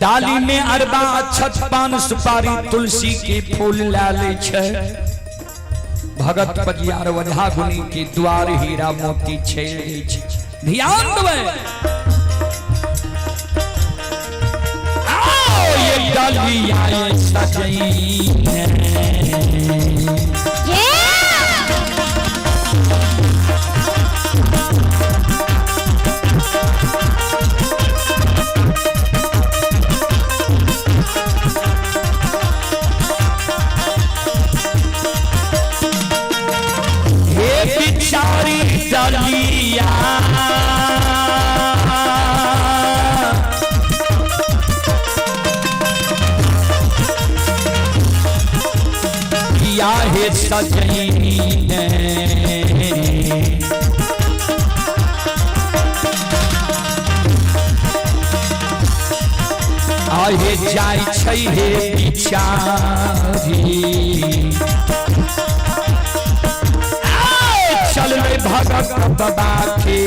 डाली में अरबा अक्षत पान सुपारी तुलसी के फूल ला ले छै। भगत पजियार वझा गुनी के द्वार हीरा मोती छेड़ दै छै। ध्यान देबै। आओ ये डाली आए सजई। हे बिचारी डलिया, किया हे सजनी। आहे जाइ छै हे बिचारी, चलले भगत बाबा के।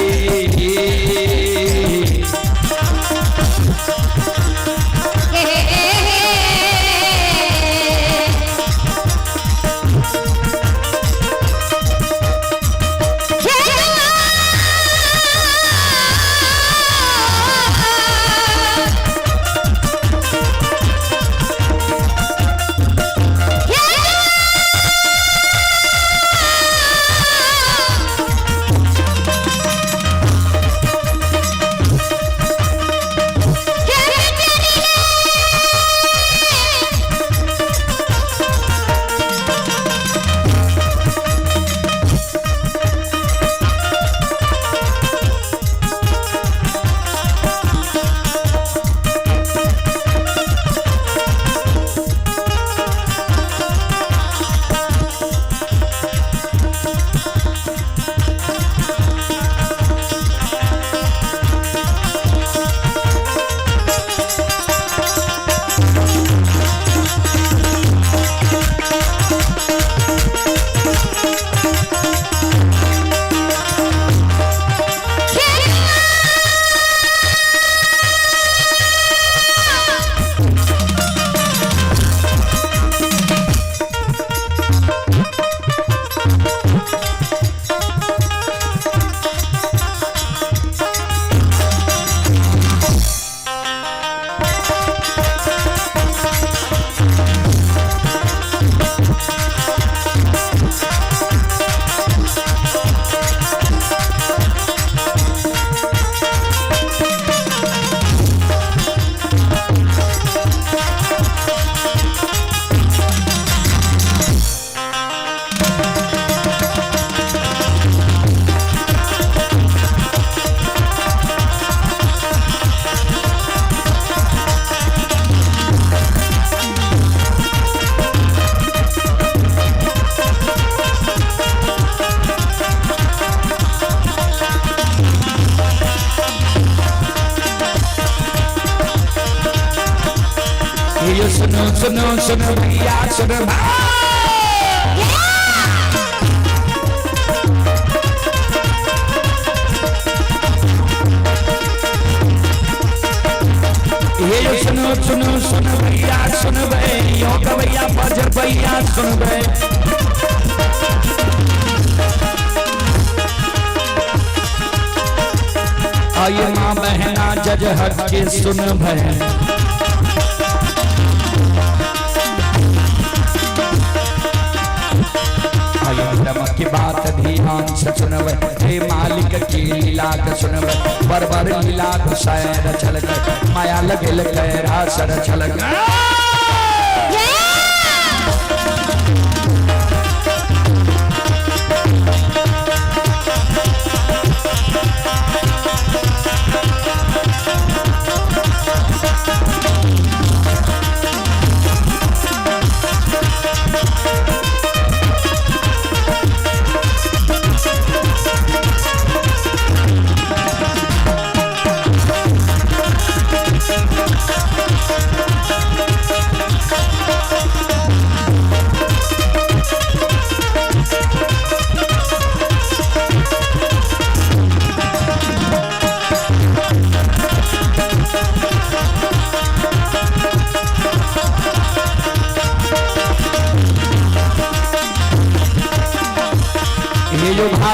ये सुनो सुनो सुनो भैया सुनो भाई। ये सुनो सुनो सुनो भैया सुन भैया भैया बज भैया सुन भै। आइए माँ बहना जज हट के सुन भै। की बात ध्यान से सुनवे, हे मालिक की लीला के सुनवे। बरबर लीला घुसैर छलक, माया लगल कैरा सर छलक।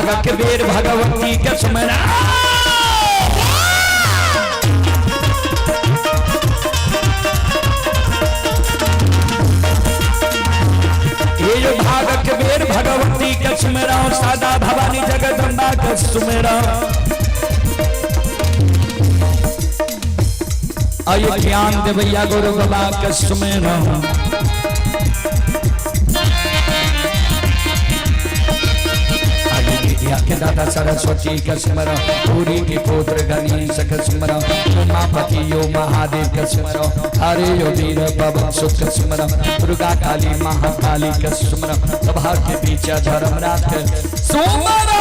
भागक बेर भगवती के सुमरा। ये जो भागक बेर भगवती के सुमरा, सादा भवानी जगदम्बा के सुमरा। आइए ज्ञान देवैया गुरु बाबा के सुमरा। के दादा सरस्वती के स्मरण, पूरी के पुत्र गणेश के स्मरण, उमापति यो महादेव के स्मरण, हरे यो वीर पवन सुत के स्मरण, दुर्गा काली महाकाली के स्मरण, सभा के बीच धर्मराज के सुमरण।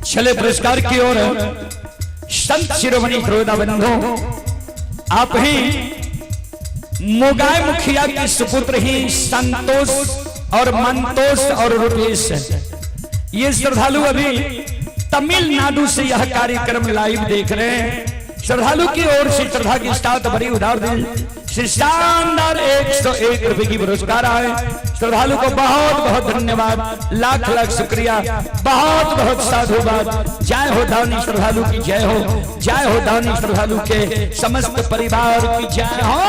चले पुरस्कार की ओर। संत शिरोमणि श्रोता बंधु, आप ही मोगाय मुखिया के सुपुत्र ही संतोष और मंतोष और रुपेश, ये श्रद्धालु अभी तमिलनाडु से यह कार्यक्रम लाइव देख रहे हैं। श्रद्धालु की ओर से श्रद्धा के साथ बड़ी उदार दिल से शानदार 101 रुपए की पुरस्कार आए। श्रद्धालु को बहुत बहुत धन्यवाद, लाख लाख शुक्रिया, बहुत बहुत साधुवाद। जय हो दानी श्रद्धालु की जय हो, जय हो दानी श्रद्धालु के समस्त परिवार की जय हो।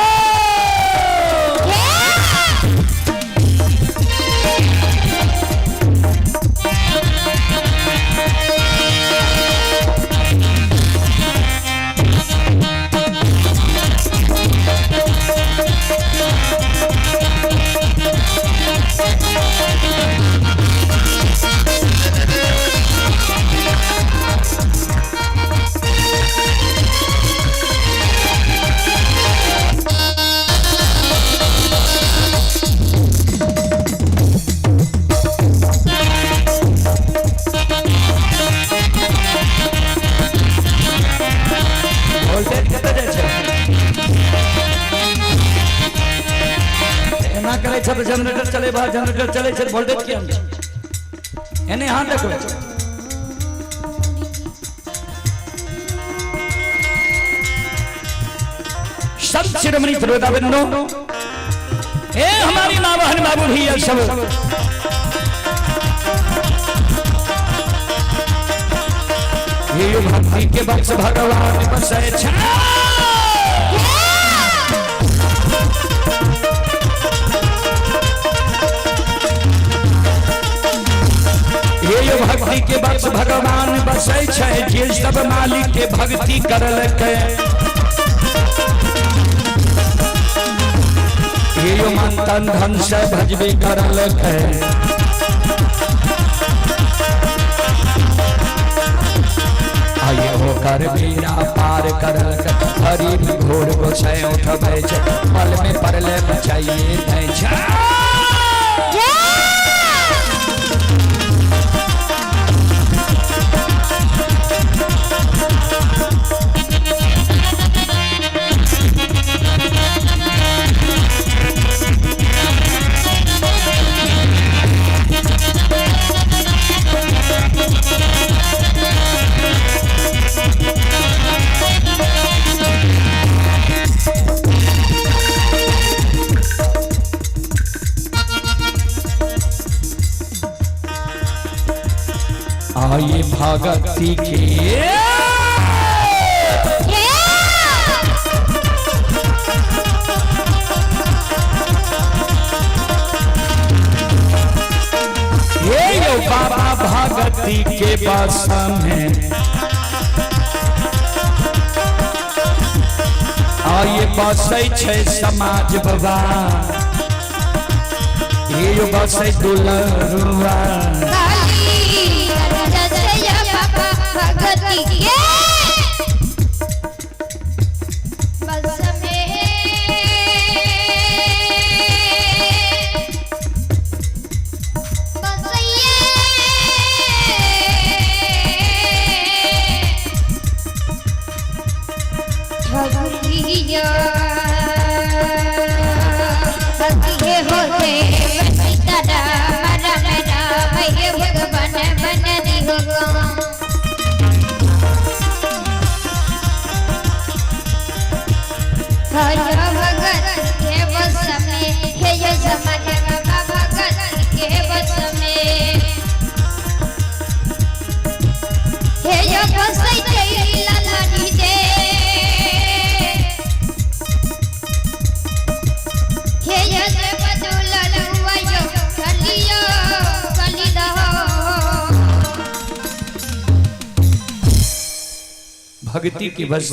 जनरेटर चले बा, जनरेटर चले छै, वोल्टेज के अंदर एने हां देखो। संत शिरोमणि श्रोता बंधु, ए हमारी मां बहन बाबू भैया सब, ये भक्ति के बख्श भगवान बसै छै। ये भक्ति के बख्श भगवान बसै छै, जे सब मालिक के भक्ति करलकै। ये मन तन धन से भजबे करलकै। आये हो कर बेड़ा पार करलकै, हरी घोर गोसाई उठबै छै, पल में परले बचाइए दै छै। आइए भगती के। के बस में आये बसै छै समाज बाबा, ये बसै दुलरुआ। काली जय बाबा भगती के बस में, बसैये भक्ति होते सीताराम राम राम हे भगवान बन दिहो। हर भगत के बस में हे यो समाज बाबा, भगत के बस में हे यो बसै छै लाला दे, हे यो बदुल यो कलियो कलि रहो। भक्ति के बस